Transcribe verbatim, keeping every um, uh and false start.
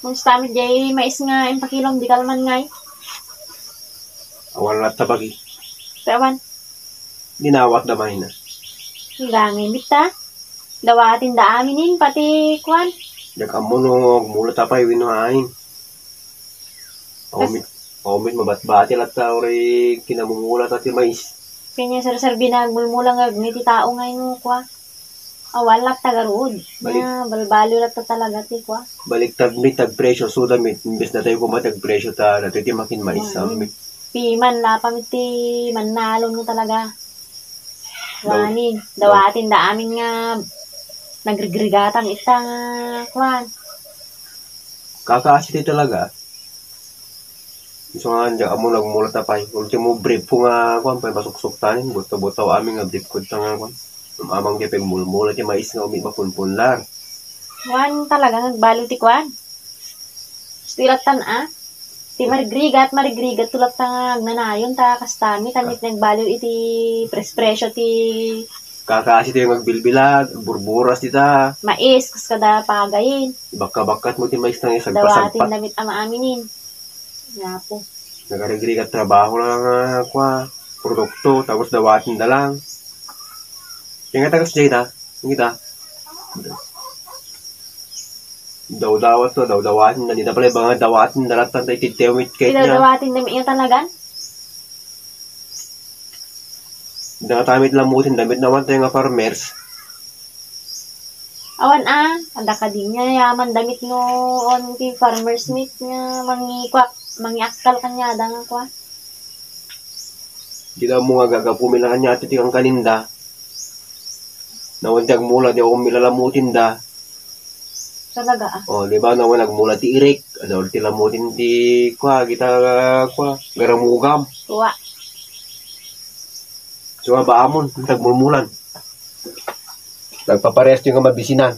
Kumusta met jay mais nga impakilom, di kalman ngay? Awan latta bagi. Ti awan? Dinawat da mayna. Gangay met ta. Dawaten da amin in, pati kuan. Diak ammo no agmula ta pay wenno ain. Awan met, awan met mabatbati latta uray kinamumula ta ti mais. Kanya serserbi na agmulmula nga agni ti tao ngay no kua. Awan latta garud. Balik. Nga, balbaliw latta talaga ti kua. Baliktad met ti agpresyo, so da met, imbes na tayo koma ti agpresyo ta, datoy ti makin mais, mm, amin met. Piman, lapam iti mannalon nga talaga. Daw-, wani, daw-, dawaten da amin nga nagrigrigatam ita nga kuan. Kakaasi ti talaga. Isu nga, diak ammo nagmula ta pay. Ultimo brief ko nga, kuan, pay masuksuktanin. Buto-buto amin nga brief ko ta nga, kuan. Amang di pagmulmula ti mais nga umi mapunpunlar. Kuan talaga, nagbaliw ti kuan. Gusto ilattan, ah. Ti marigrigat, marigrigat, tulat ta nga agnanayon, ta kastami, tanit nagbaliw iti pres-presyo ti kakaasi ti nga agbilbilag, burburas dita. Mais, kas kada pagayin. Bakka-bakkat mo ti mais nga isagpasagpat. Dawaten da met amaamin in. Yapo. Nagarigrigat trabaho lang nga, kua, produkto, tapos dawaten da lang. Kaya nga tagas jay ta, kita. Dawdawat to, dawdawaten da, di ta pala ibang dawaten da, latta ta ititew mit kay niya. Dawdawaten da met nga talagan? Dakatamit lamutin da met naman tayo nga farmers. Awan a, adda kadi nga yaman da met no on ti farmers meet nga mangikuak, mangiakkal kaniada nga kua. Di da mo nga gagapu mi la kaniada ti kankaninda. Nawan ti agmula, di ako milalamutin da. Talaga, ah. O, di ba, nawan agmula ti irik, adu ti lamutin ti, kua, kita, kua, garamugam. Kua. So, abaamon, tagmulmulan. Nagpapares ti nga mabisinan.